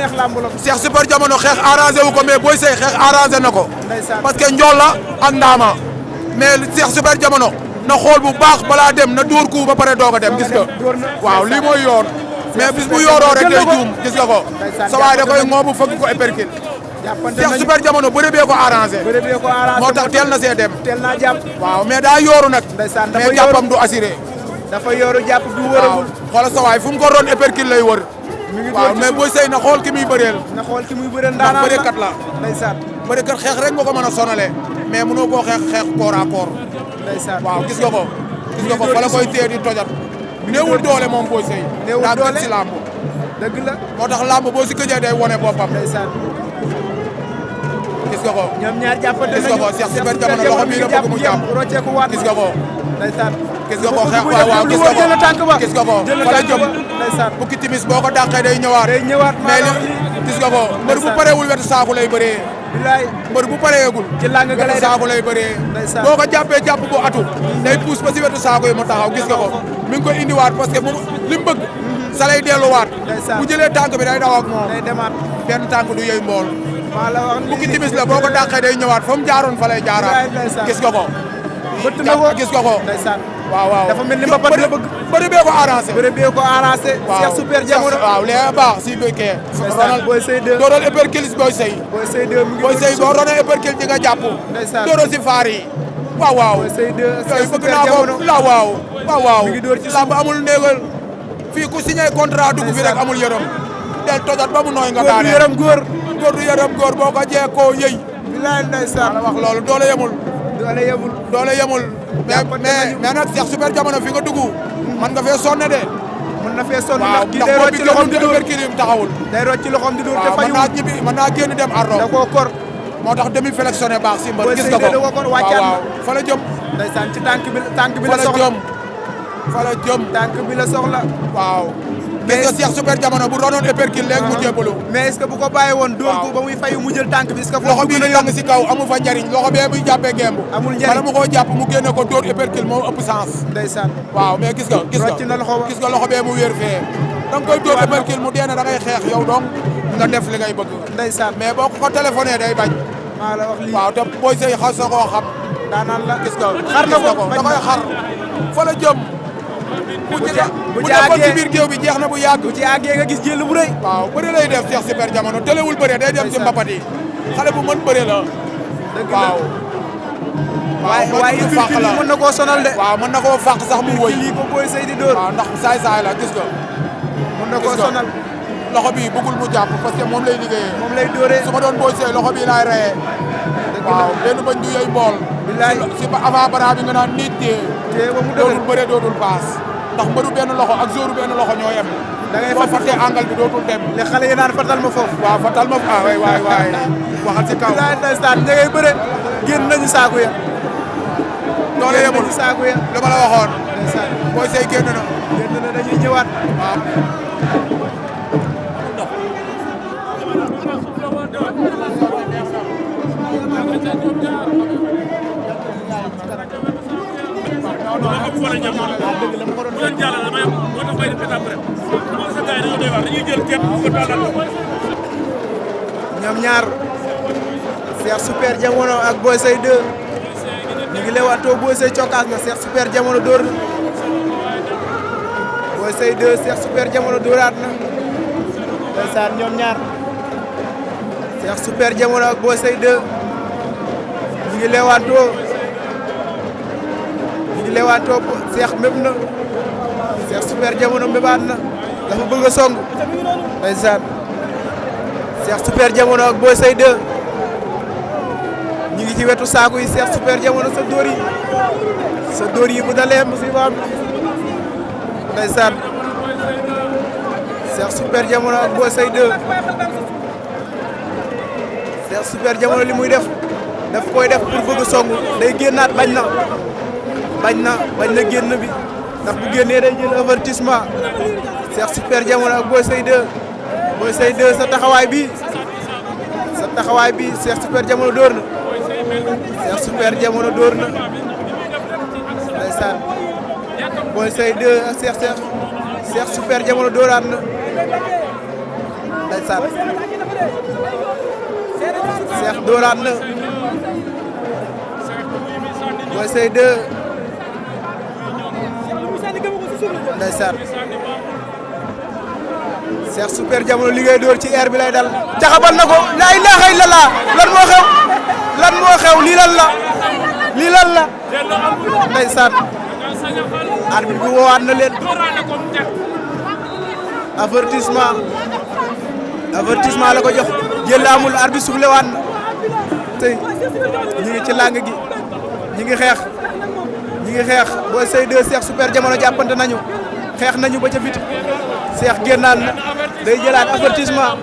neex lamb la. Cheikh Super Diamono xeex arrangé wu ko mais Boy Seye xeex arrangé na ko. parce que njool la ak ndaama mais Cheikh Super Diamono na xool bu baax balaa dem na dóor ku ba pare doog a dem gis nga. waaw lii mooy yoon. mais bis bu yooroo rek day juum gis nga ko. sa waay da koy ngoobu fëgg ko épercule. Cheikh Super Diamono bëre bee ko arrangé. moo tax teel na see dem. teel naa jàpp. waaw mais daa yooru nag. mais jàppam du assuré. dafa yooru jàpp du wëragul. xoolal sa waay fu mu ko doon épercule lay wër. waaw mais Boy Seye na xool ki muy bëreel. na xool ki muy bëreel ndaanaan la bërekat la. ndeysaan bërekat xeex rek nga ko mën a sonalee. mais mënoo koo xeex corps à corps. ndeysaan waaw gis nga ko. gis nga ko fa la koy téye di tojat. néewul doole moom Boy Seye. néewul doole daa si làmb. dëgg la moo tax làmb boo si gëjee day wone boppam. ndeysaan gis nga ko. ñoom ñaar jàppante nañu gis nga ko Cheikh Super Diamono loxo bii la bëgg mu jàpp. rocceeku waat gis nga ko. ndeysaan gis nga ko xeex waaw gis nga ko gis nga ko fa la jëm. ndeysaan bukki timis boo ko dàqee day ñëwaat. day ñëwaat mais li gis nga ko mbër bu pareewul wetu saaku lay bëree. bilaay mbër bu pareegul. ci làng ga lay wetu saaku lay bëree. ndeysaan boo ko jàppee jàpp bu atu. day pousse ba si wetu saaku yi mu taxaw gis nga ko. mi ngi koy indiwaat parce que moom li mu bëgg. sa lay delluwaat. bu jëlee tànk bi day daw ak moom. day demaat benn tànk du yëy mbool. maa la wax bukki timis la boo ko dàqee day ñëwaat fa mu jaaroon fa lay jaaraat. gis nga ko. bëtt na ko gis nga ko. ndeysaan waaw waaw dafa mel ni mbapat la bëgg. bëri bee ko arrangé. bëre bee ko arrangé. Cheikh Super Diamono waaw lee baax si béykee. Boy Seye 2 dooroon épercule Boy Seye. Boy Seye 2 mu ngi Boy Seye boo doonee épercule di nga jàpp. ndeysaan dooroon si faar yi. waaw waaw Boy Seye 2 yooyu Cheikh bëgg Super naa ko Diamono la waaw. waaw waaw mi ngi door ci lamb amul néegal. fii ku signé contrat dugg fi rek amul yërëm. del tojat ba mu nooy nga daane. góor du yërëm góor. góor du yërëm góor boo ko jeekoo yëy. bilaay ndeysaan wax loolu doole yemul. doole yemul. doole yemul. mais nag Cheikh Super Diamono fi nga dugg. man nga fee sonne de. mën na fee sonn waaw ndax kii day rocc ci loxoom di dóor taxawul. day rocc ci loxoom di dóor te waaw fayu. mën naa génn dem ardo. da koo kor. moo tax demi flexionné baax si mbër Boy gis Seye nga ko. da koo kor wàccaat na. waaw fa la jëm. ndeysaan ci tànk bi fa la la soxla. jëm. fa la jëm. tànk bi la soxla. waaw. mais nga Cheikh Super Diamono bu doonoon épercule léegi mu jébbalu. mais est-ce que bu ko bàyyi woon dóor ko ba muy fayu mu jël tànk bi est-ce que loxo bii di lang si kaw amu fa njariñ loxo bee muy jàppee gemb. amul njariñ bala mu koo jàpp mu génne ko dóor épercule moo ëpp sens. ndeysaan waaw mais gis nga rocc na loxo ba gis nga loxo bee mu wér fee. da nga koy dóor épercule mu dee na da ngay xeex yow donc nga def li ngay bëgg. ndeysaan mais boo ko téléphoné day bañ. maa la wax lii waaw te Boy Seye xas na koo xam. daanaan la gis nga xar na ko da koy xar fa la jëm. bu nekkoon ci biir géew bi jeex na bu yàgg. bu ci àggee nga gis jël bu rëy. waaw bëre lay def Cheikh Super Diamono tëlewul bëre day dem ci mbapat yi. xale bu mën bëre la. dëgg la waaw. waaye fii mën na koo sonal de. waaw mën na koo fàq sax mu wëy. lii ko Boy Seye di dóor. waaw ndax saay-saay la gis nga. mën na koo sonal. loxo bi bëggul mu jàpp parce que moom lay liggéeyee. moom lay dóoree. su ma doon Boy Seye loxo bi laay reyee. waaw benn bañ du yey mbool. bilaay si avant bara bi nga naan nit téye. téye ba mu dootul bëre dootul paas. ndax mbëru benn loxo ak zooru benn loxo ñoo yem. da ngay boo fàttee angle bi dootul dem. li xale yi naan fatal ma foofu. waaw fatal ma waay waxal ci kaw. bilaay ndeysaan ña ngay bëre génn nañu saako ya. doole yemul saako ya. li ma la waxoon. ndeysaan Boy Seye génn na. génn na dañuy ñëwaat. waaw. ñoom ñaar Cheikh Super Diamono ak Boy Seye 2 ñu ngi leewaatoo Boy Seye cokkaas na Cheikh Super Diamono dóor na Boy Seye 2 Cheikh Super Diamono dóoraat na ndeysaan ñoom ñaar Cheikh Super Diamono ak Boy Seye 2 ñu ngi leewaatoo Cheikh méb na Cheikh Super Diamono mébaat na dafa bëgg a song ndeysaan Cheikh Super Diamono ak Boy Seye 2 ñu ngi ci wetu saaku yi Cheikh Super Diamono sa dóor yi bu dalee musiba am ndeysaan Cheikh Super Diamono ak Boy Seye 2 Cheikh Super Diamono li muy def daf koy def pour bëgg a song day génnaat bañ na génn bi ndax bu génnee day jël avertissement Cheikh Super Diamono ak Boy Seye 2 Boy Seye 2 sa taxawaay bi Cheikh Super Diamono dóor na Cheikh Super Diamono dóor na ndeysaan Boy Seye 2 ak Cheikh Super Diamono dóoraat na ndeysaan Cheikh dóoraat na Boy Seye 2 ndeysaan Cheikh Super Diamono liggéey dóor ci air bi lay dal jaxabal na ko la ilaha illallah lan moo xew lii lan la ndeysaan arbitre bi woowaat na leen avertissement la ko jox jël amul arbitre soufflé waat na tey ñi ngi ci làng gi ñi ngi xeex Boy Seye 2 Cheikh Super Diamono jàppante nañu xeex nañu ba ca biti Cheikh génnaan na day jëlaat avertissement